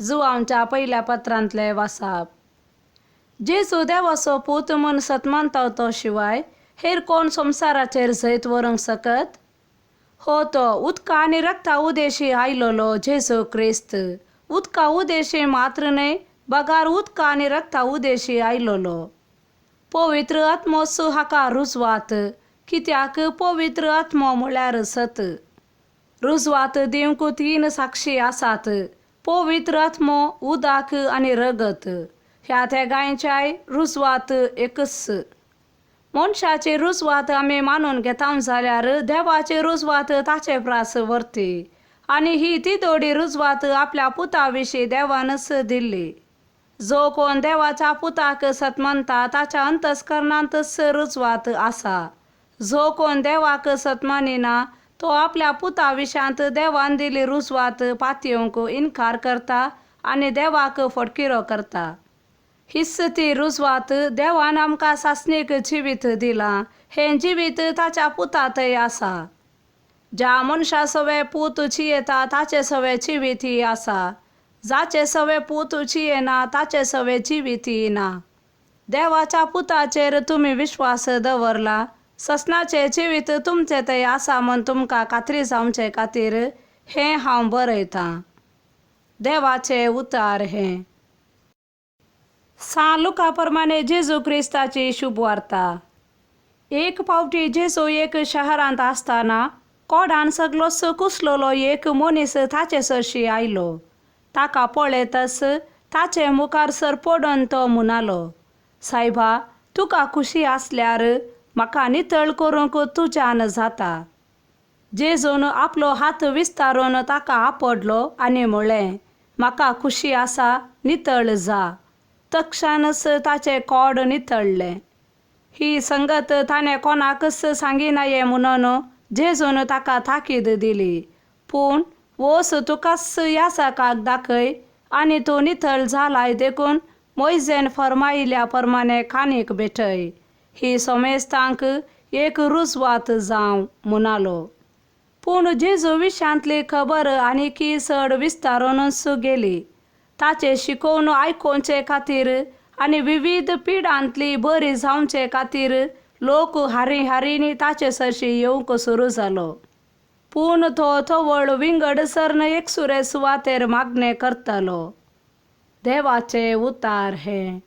जुवांवच्या पयल्या पत्रांतलें वासाप. जेजू देवाचो पूत म्हूण सतमानता तो शिवाय हेर कोण संवसाराचेर जैत व्हरूंक शकत? हो तो उदका आनी रक्ता उदेशी आयलोलो जेजू क्रिस्त. उदका उदेशी मात्र न्हय, बगार उदका आनी रक्ता उदेशी आयलोलो. पवित्र आत्मोस हाका रुजवात, कित्याक पवित्र आत्मो म्हळ्यार सत. रुजवात दिवंक तीन साक्षी आसात, पवित्र आत्मो, उदक आनी रगत. ह्या तेगांयच्याय रुजवात एकच. मनशाची रुजवात आमी मानून घेता जाल्यार देवाची रुजवात ताचे प्रास व्हरती, आनी ही तिदोडी रुजवात आपल्या पुता विशीं देवानच दिल्ली. जो कोण देवाच्या पुताक सतमानता ताच्या अंतस्करणांतच रुजवात आसा. जो कोण देवाक सतमानिना तो आपल्या पुता विशांत देवान दिल्ली रुजवात पातयेवंक इनकार करता आनी देवाक फटकिरो करता. हीच ती रुजवात, देवान आमकां सासणीक जिवीत दिलां, हें जिवीत ताच्या पुतांतय आसा. ज्या मनशा सवे पूत जियेता ताचे सवे जिवीत ही आसा. जाचे सवे पूत जियेना ताचे सवे जिवीत ही ना. देवाच्या पुताचेर तुमी विश्वास दवरला, ससनाचें जिवीत तुमचें थंय आसा म्हूण तुमकां खात्री जावचे खातीर हें हांव बरयतां. देवाचें उतार हें. सां लुका प्रमाणे जेजू क्रिस्ताची शुभवार्ता. एक फावटी जेजू एक शहरांत आसतना कोडान सगलोच कुसलोलो एक मनीस ताचे सरशी आयलो. ताका पळयतच ताचे मुखार सर पडून तो म्हणालो, सायबा, तुका खुशी आसल्यार म्हाका नितळ करूंक तुज्यान जाता. जेजून आपलो हात विस्तारून ताका आपडलो आनी म्हळें, म्हाका खुशी आसा, नितळ जा. तक्षणच ताचें कोड नितळ्ळें. ही संगत ताणें कोणाकच सांगिनाये म्हणून जेजून ताका ताकीद दिली. पूण वोस तुकाच यासकाक दाखय आनी तूं नितळ जालाय देखून मोयजेन फर्मायल्या प्रमाणे कानीक भेटय. ही समेस्तांक एक रुजवात जावं म्हणालो. पूण जेजू विशांतली खबर आनीकी चड विस्तारूनच गेली. ताचें शिकोवन आयकोवचे खातीर आनी विविध पिडांतली बरी जावचे खातीर लोक हारी हारींनी ताचे सरशी येवंक सुरू जालो. पूण तो तवळ विंगड सरन एकसुरे सुवातेर मागणें करतालो. देवाचें उतार हें.